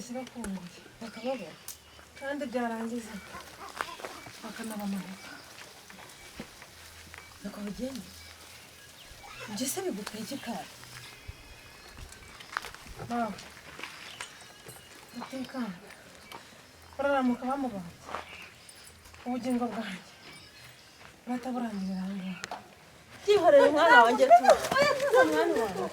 Babashyira ku ngoyi Bakababona. Kandi byarangiza bakanabamanika. Nuko bigenda. Ibyo se bigutwaye iki kandi? Bawe Rutikanga bararamuka bamubaze, ubugingo bwanjye burahita burangirira aha ngaha. Byihorere mwana wanjye, tuza mwana wanjye.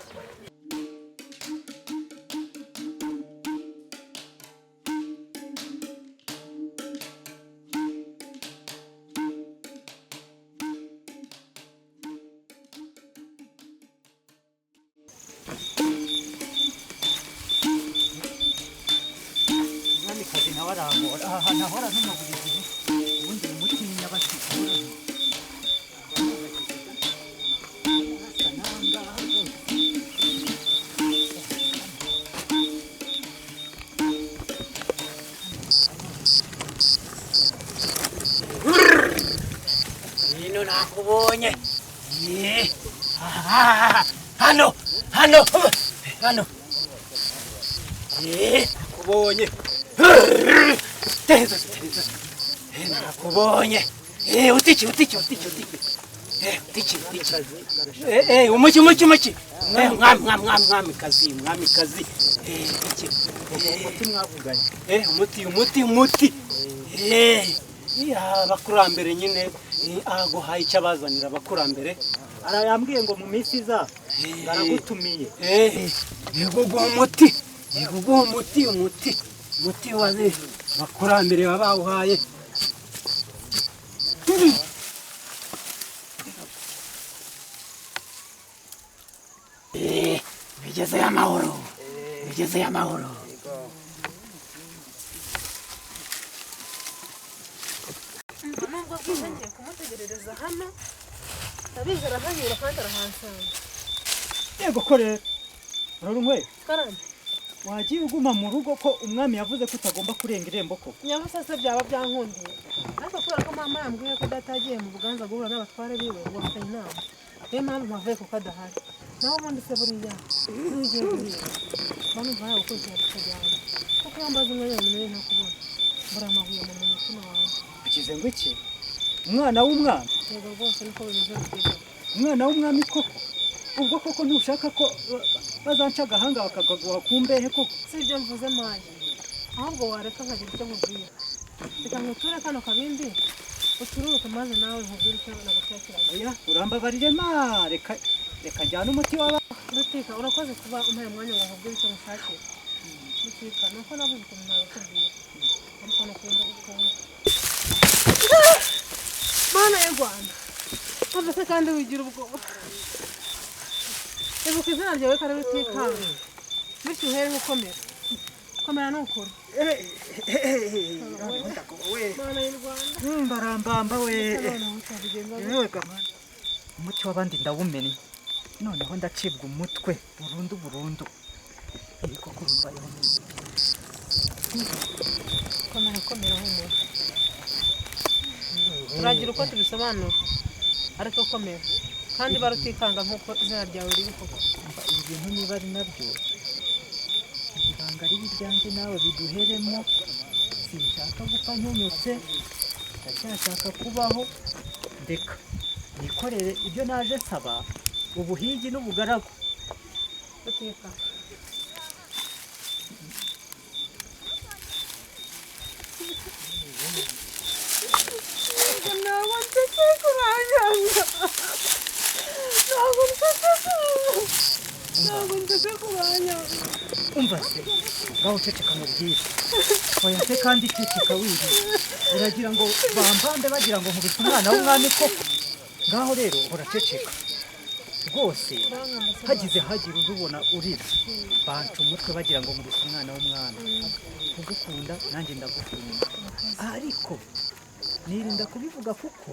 Umwamikazi nawe arangora aha hantu ahora ntuma buri gihe. Ubundi uyu muti ni nyabasigura asa n'ahangaha rwose. Hino nakubonye. Eh, ah, hano hano hano. Eh, nakubonye. Tezo tezo. Eh, nakubonye. Eh, utiki utiki utiki utiki. Eh, utiki utiki. Eh, eh, umuki umuki umuki. Eh, mwami mwami mwami mwami kazi mwami kazi. Eh, iki. Umuti mwavuganye? Eh, umuti umuti umuti. Eh, ya abakurambere nyine, aguhaye icyo abazanira abakurambere. Arayambwiye ngo mu minsi iza baragutumiye. Eh, yego guha umuti, yego guha umuti, umuti umuti waze abakurambere baba bawuhaye. Eh, bigezeyo amahoro, bigezeyo amahoro. Nubwo bwije ngiye kumutegerereza hano, ndabizi arahanyura kandi arahansanga. Yego ko rero urarunyweye. Karame. Wagiye uguma mu rugo ko umwami yavuze ko utagomba kurenga irembo koko? Nyabusa se byaba byankundiye, ariko kubera ko mama yambwiye ko data yagiye mu Buganza guhura n'abatware biwe ngo bafitanye inama, niyo mpamvu mpavuye kuko adahari. Naho ubundi se buriya niba ugiye guhinga mba numva yagukurikira tukajyana, kuko iyo mbaze umwanya wenyine ntakubona, mbura amabuye mu mutima wanjye. Ugize ngo iki? Umwana w'umwami? Yego rwose niko bimeze, Rutega. Umwana w'umwami koko? Ubwo koko ntushaka ko bazanca agahanga bakakaguha ku mbehe koko? Si ibyo mvuze maye, ahubwo wareka nkagira icyo nkubwira. Reka nguture kano kabindi utururuke, maze nawe nkubwire icyo nagushakiraga. Oya, urambabarire ma, reka reka njyane umuti w'aba. Rutika, urakoze kuba umpaye umwanya ngo nkubwire icyo ngushakira. Rutika, ni uko nabuze ukuntu nabikubwira, ariko nukuri ndagukunda. Mana y'u Rwanda, ntabwo se kandi wigira ubwoba. Ibuka izina ryawe ko ari Rutikanga, bityo uhere ukomera. Komera ni ukuri. Mana y'u Rwanda. Mbarambamba we. Noneho utabigenza gute? Yewe gamana, umuti w'abandi ndawumennye, noneho ndacibwa umutwe burundu burundu. Ibi koko bimbayeho neza. Komera, komera, humura. Turagira uko tubisobanura, ariko komera kandi barutikanga nk'uko izina ryawe riri koko. Umva, ibi bintu niba ari nabyo, ibanga ribi ryanjye nawe biduheremo. Sinshaka gupfa nkenyutse, ndacyashaka kubaho. Ndeka nikorere ibyo naje nsaba, ubuhigi n'ubugaragu. Rutika. Ntabwo nsetse kuranyanga, ntabwo nsetse, ntabwo nsetse kuranyanga. Umva se, ngaho ceceka mubwire. Oya se kandi ceceka wirira. Uragira ngo bambambe bagira ngo nkubise umwana w'umwami koko? Ngaho rero uraceceka rwose. Hagize hagira urubona urira, banca umutwe bagira ngo nkubise umwana w'umwami. Kugukunda nanjye ndagukunda, ariko nirinda kubivuga kuko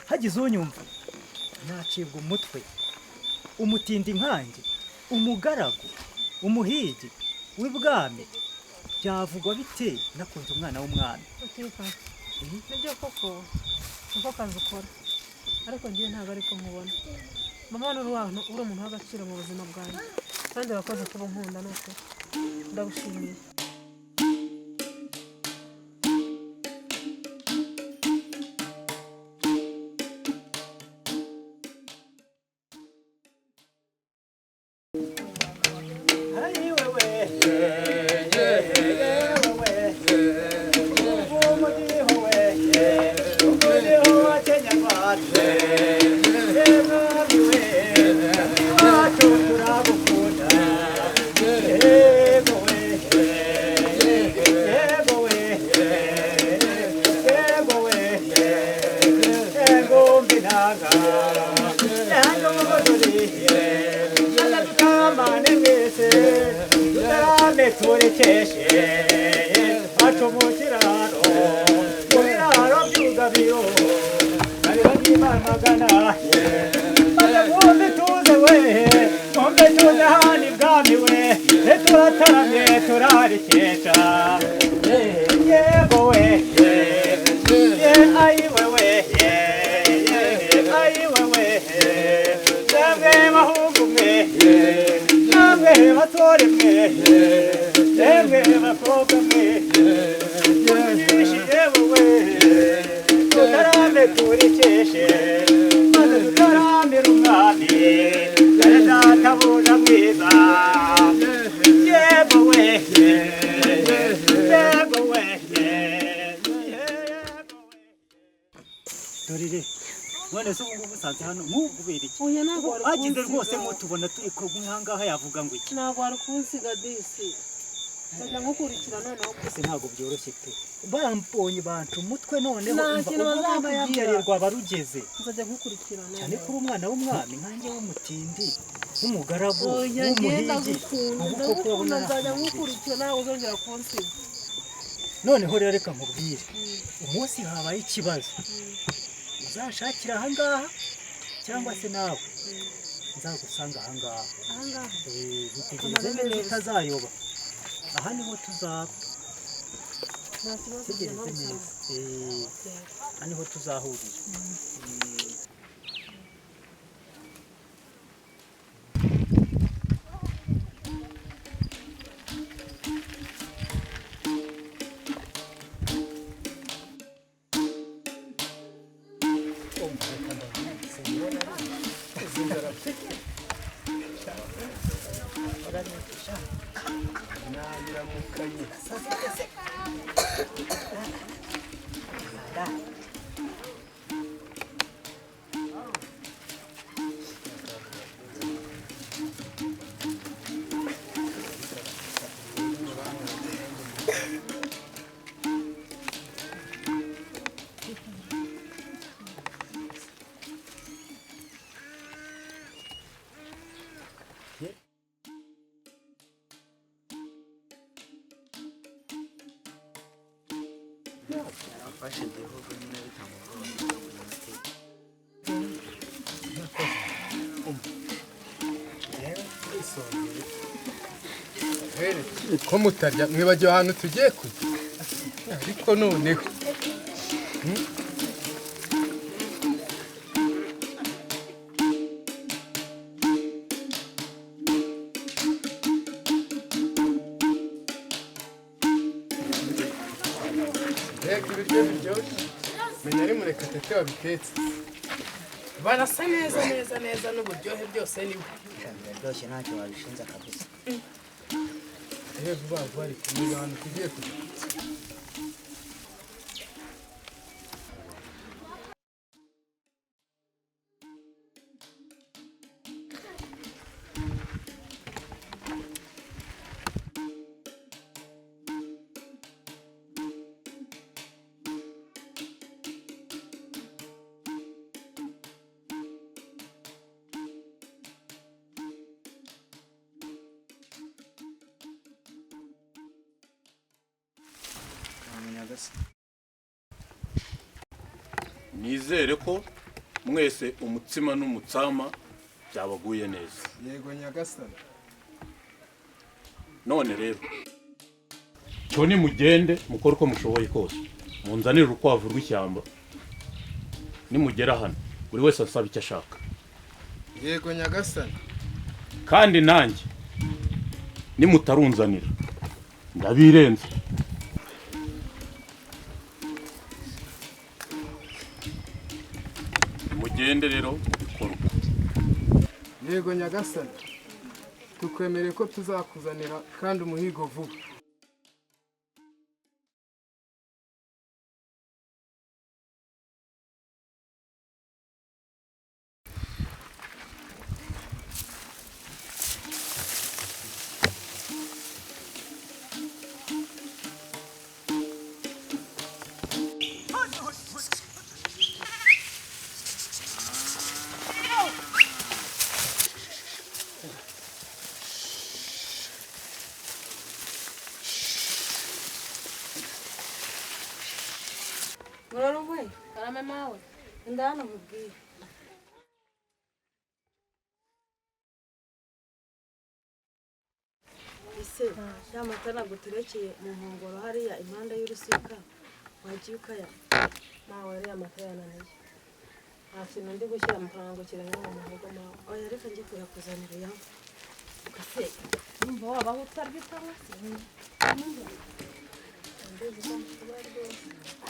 hagize unyumva nacibwa umutwe. Umutindi nkanjye, umugaragu, umuhigi w'ibwami, byavugwa bite nakunze umwana w'umwami? Rutika, nibyo koko niko kazi ukora, ariko ngewe ntabwo ariko nkubona. Mama uri uri umuntu w'agaciro mu buzima bwanjye, kandi wakoze kuba unkunda, ni ukuri ndagushimiye. Dorire none se ubu ngubu usanze hano nk'ubera iki? Oya ntabwo wari Hagize rwose kunsiga. Mutubona turi kumwe aha ngaha yavuga ngo iki? Ntabwo wari kunsiga disi, nzajya nkukurikira noneho. Ese ntabwo byoroshye pe, bambonye banca umutwe noneho. Nta Umva, kintu ubwo mama bazakubwira. yambyariye rwaba rugeze. Nzajya nkukurikira Cyane noneho. kuri umwana w'umwami nkanjye w'umutindi w'umugaragu Oya njye w'umuhigi, ndagukunda, ubu koko ndagukunda, urabona nzajya narakunze. nkukurikira, nawe uzongera kunsiga. Noneho rero reka nkubwire, umunsi habaye ikibazo uzashakira ahangaha cyangwa se nawe nzagusanga ahangaha. Ahangaha? Eh, bitegereze neza utazayoba, aha niho tuzaba. Nta kibazo. Tegereze Nzajya neza. Eh, aha niho tuzahurira. Yarafashe igihugu nyine bitamugora. Ko mutarya mwibagiwe ahantu tugiye kujya, ariko noneho mbega ibiryo biryoshye, menya ari Murekatete wabitetse. Barasa neza neza neza n'uburyohe byose ni we. Biraryoshye, ntacyo wabishinza kabisa. Ehe, vuba vuba ariko niba ahantu tugiye kujya. Nizere ko mwese umutsima n'umutsama byabaguye neza. Yego nyagasani. None rero cyo nimugende mukore uko mushoboye kose munzanire urukwavu rw'ishyamba. Nimugera hano buri wese asaba icyo ashaka. Yego nyagasani. Kandi nanjye nimutarunzanira ndabirenze. Nimugende rero mubikore uko. Yego nyagasani. Tukwemereye ko tuzakuzanira kandi umuhigo vuba. Murorongwe, karame mawe. Ndana mubwire. Ese ya mata naguterekeye mu nkongoro hariya impande y'urusika wagiye ukaya? Mawe ariya mata yananiye. Nta kintu ndi gushyira mu kanwa ngo kiranywa mu muhogo mawe. Oya reka njye kuyakuzanira uyanywe. Ese numva wabaho utarya utanywa se?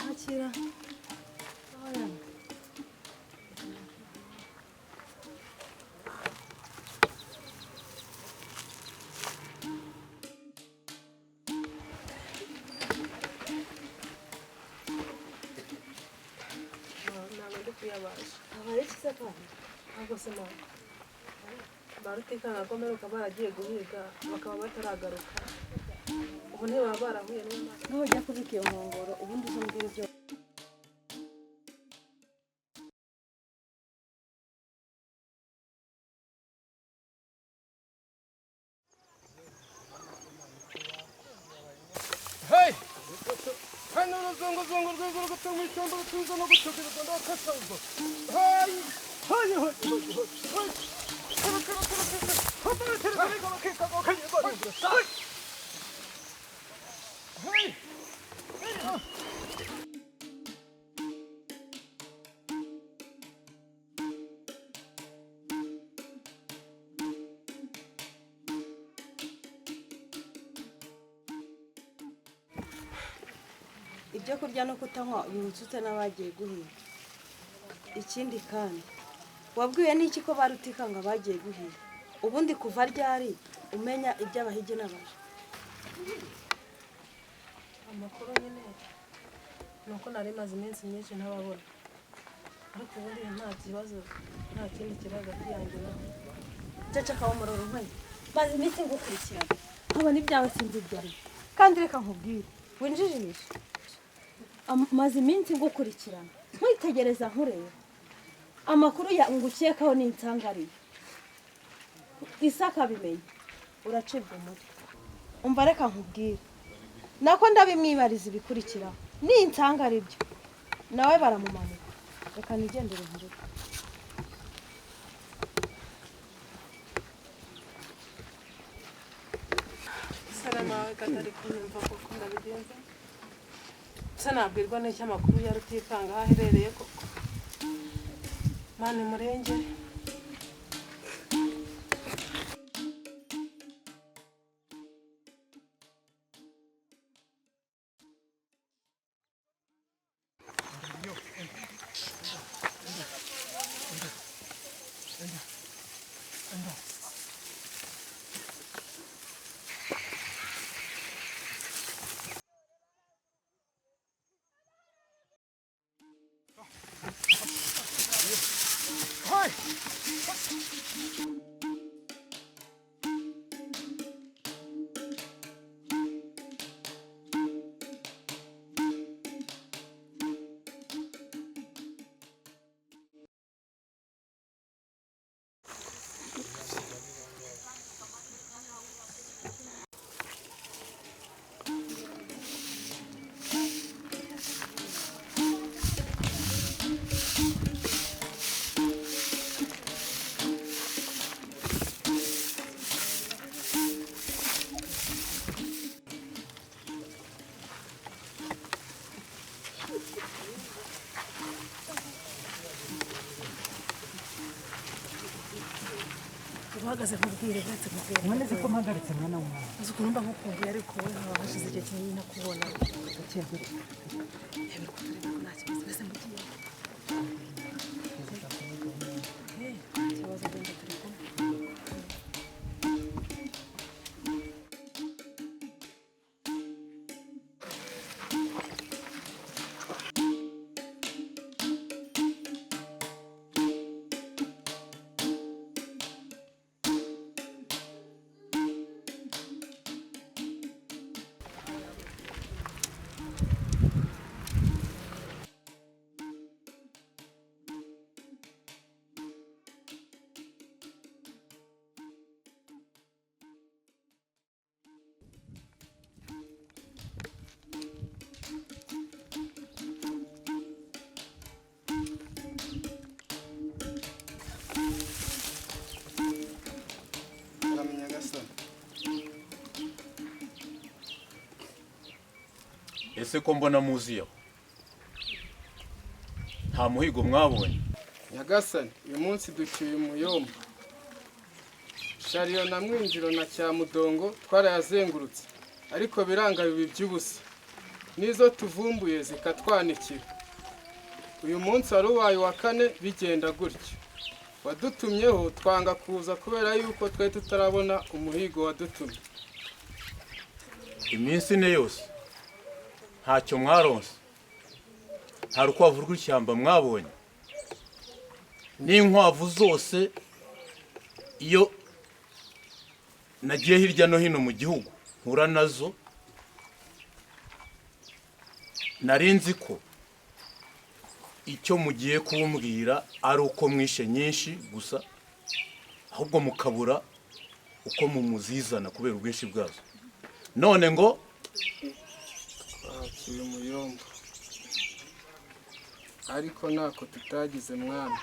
Akira. Oya. Ntabwo ndi kuyabasha. Abaye iki se kandi? Ahubwo se mawe, ba Rutikanga ko mperuka baragiye guhiga bakaba bataragaruka. Ubu ntibaba barahuye n'Imana. Nawe ujya kubika iyo nkongoro ubundi uzumbwira ibyo. Hey! Hano uruzunguzungu rw'ingurugutu mu ishyamba rutuza no gutugirirwa ndakasazwa. Hey! Hey! Hey! Hey! Hey! Ibyo kurya no kutanywa ubibutse ute n'abagiye guhiga? Ikindi kandi wabwiwe n'iki ko ba Rutikanga bagiye guhiga? Ubundi kuva ryari umenya iby'abahigi n'abaja? Amakuru nyine ni uko nari maze iminsi myinshi ntababona, ariko ubundi nta kibazo, nta kindi kiri hagati yanjye nawe. Ceceka wa Murorunkwere, maze iminsi ngukurikirana nkabona ibyawe sinzi ibyo ari byo. Kandi reka nkubwire winjijishe, maze iminsi ngukurikirana nkwitegereza nkureba, amakuru ya ngukekaho ni insangariye Isaka abimenya uracibwa umutwe. Umva reka nkubwire, nako ndabimwibariza ibikurikiraho, ni insangari byo nawe baramumanika. Reka nigendere nkuruka. Salama katari kunyumva koko ndabigenza. Se nabwirwa n'icyo amakuru ya Rutikanga aho aherereye koko. Mana imurengere. Hey! Uhagaze nkubwire uretse nkubwire. None se ko mpagaritse mwana w'umwana? Uzi ukuntu mba nkukumbuye ariko wowe haba hashize igihe kinini ntakubona. Gake gake. Reba ko turebe ko nta kibazo mbese mugiye. Nta kibazo genda turi kumwe. Se ko mbona muziyaho nta muhigo mwabonye? Nyagasani, uyu munsi ducyuye umuyombo. Shariyo na Mwinjiro na Cyamudongo twarayazengurutse, ariko biranga bibi by'ubusa. Nizo tuvumbuye zikatwanikira. Uyu munsi wari ubaye uwa kane bigenda gutyo. Wadutumyeho twanga kuza kubera yuko twe tutarabona umuhigo wadutumye. Iminsi ine yose ntacyo mwaronse, nta rukwavu rw'ishyamba mwabonye, n'inkwavu zose iyo nagiye hirya no hino mu gihugu mpura nazo, nari nzi ko icyo mugiye kumbwira ari uko mwishe nyinshi gusa, ahubwo mukabura uko mumuzizana kubera ubwinshi bwazo. None ngo twaciye umuyombo, ariko ntako tutagize mwami.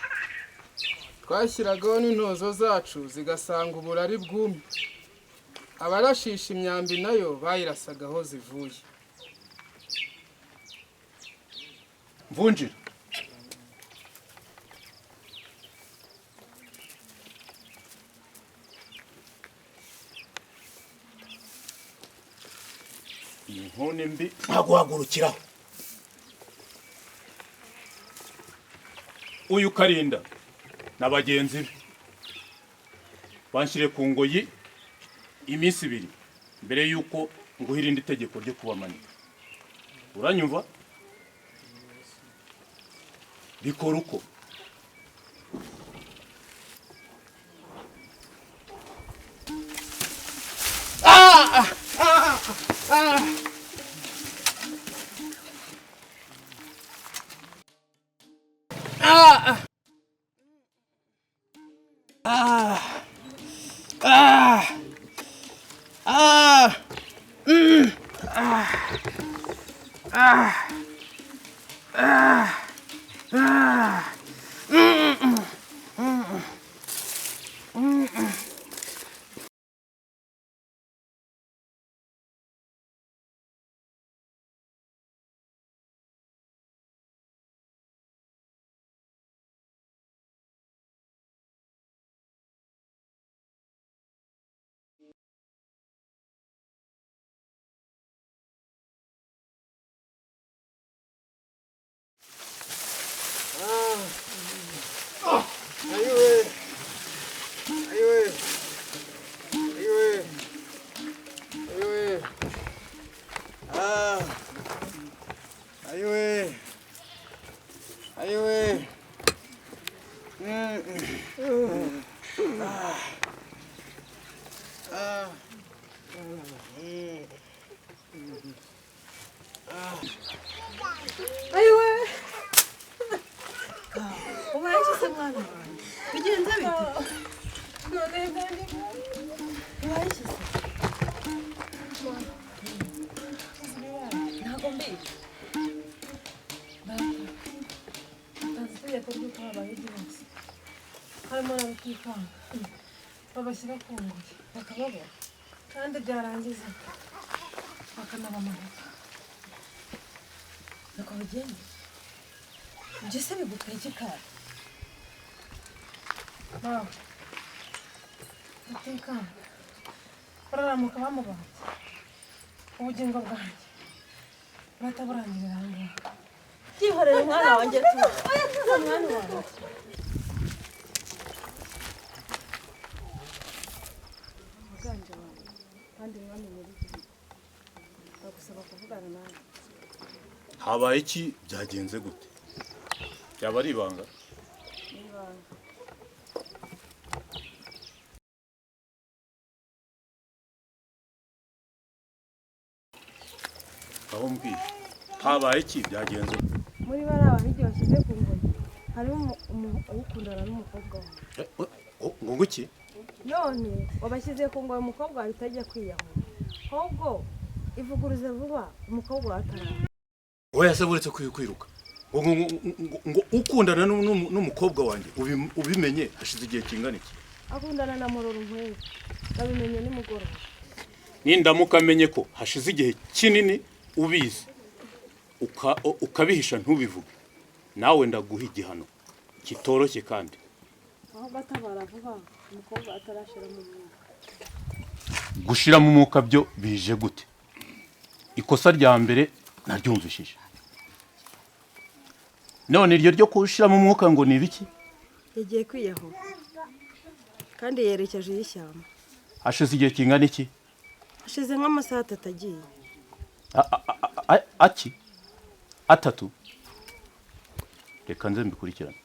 Twashyiragaho n'intozo zacu zigasanga uburari bwumye. Abarashisha imyambi nayo bayirasagaho zivuye. Mvunjira, iyi nkone mbi ntaguhagurukiraho. Uyu Karinda na bagenzi be banshyire ku ngoyi iminsi ibiri mbere yuko nguha irindi tegeko ryo kubamanika. Uranyumva? Bikora uko. Ayiwe, ayiwe, ayiwe, ayiwe, ah, ayiwe, ayiwe, ah, ah, ah, ayiwe. Ubaye iki se mwana wanjye? Bigenze bite? None ubaye iki se? Ntabwo mbizi. Data atanze itegeko ry'uko abayigi bose harimo n'abatikanga babashyira ku ngoyi bakababona, kandi byarangiza bakanabamanika. Nuko bigenda. Ibyo se bigutwaye iki kandi? Mawe atikanga bararamuka bamubanze, ubugingo bwanjye burataburangirira aha ngaha. Byihorere mwana wanjye, tuza mwana wanjye. Muganje wanjye kandi mwami nyir'igihugu, ndagusaba kuvugana nawe. Habaye iki? Byagenze gute? Byaba ari ibanga? Ni ibanga. Aho mbwira habaye iki? Byagenze gute? Muri bariya bahigi bashyize ku ngoyi harimo ukundana n'umukobwa wawe. Ngo iki? None wabashyize ku ngoyi umukobwa wawe utajya kwiyahura, ahubwo ivuguruze vuba umukobwa wawe ataraza. Oya se buretse kwiruka ngo ukundana n'umukobwa wanjye ubimenye hashize igihe kingana iki? Akundana na Murorunkwere, babimenye nimugoroba. Nindamuka amenye ko hashize igihe kinini ubizi, Ukabihisha ntubivuge, nawe ndaguha igihano kitoroshye kandi. Ahubwo atabara vuba umukobwa atarashiramo umwuka. Gushiramo umwuka byo bije gute? Ikosa rya mbere naryumvishije, none iryo ryo kushiramo umwuka ngo ni ibiki? Yagiye kwiyahura kandi yerekeje iy'ishyamba. Hashize igihe kingana iki? Hashize nk'amasaha 3 agiye. Aki 3? Reka nze mbikurikirane.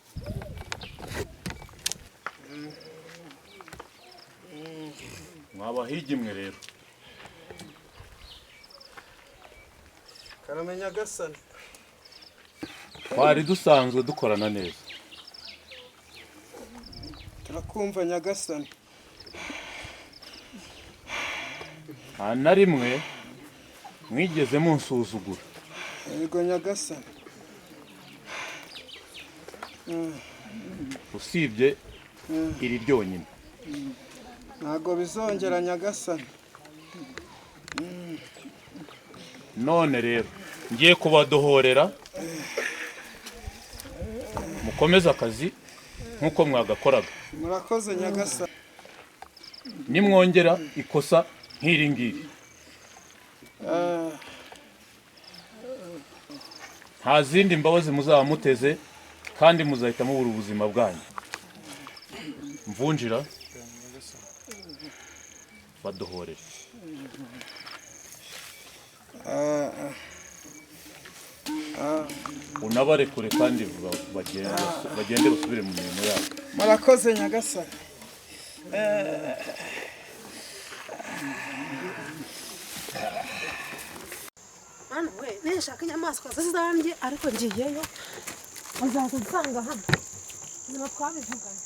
Mwabahigi mwe rero. Karamenya gasana. Twari dusanzwe dukorana neza. Turakumva nyagasani. Nta na rimwe mwigeze munsuzugura. Yego nyagasani. Usibye iri ryonyine. Ntago bizongera nyagasani. None rero ngiye kubadohorera mukomeze akazi nkuko mwagakoraga. Murakoze nyagasani. Nimwongera ikosa nk'iri ngiri, nta zindi mbabazi muzaba muteze kandi muzahita mubura ubuzima bwanyu. Mvunjira badohorere. Unabarekure kandi bagende basubire mu mirimo yabo. Murakoze nyagasani. Mwana we, ninshaka inyamaswa zizanjye ariko ngiyeyo uzaza nsanga hano. Niba twabivuganye.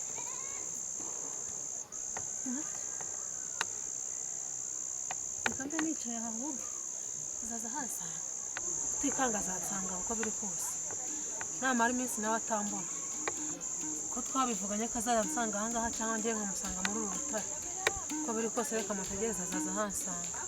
Reka mbe nicaye aha ahubwo uzaza hansanga. Utikanga azansanga uko biri kose. Namara iminsi nawe atambona. Ko twabivuganye ko azaza ansanga aha ngaha cyangwa ngiye nkamusanga muri uru rutare. Uko biri kose reka mutegereze azaza hansanga.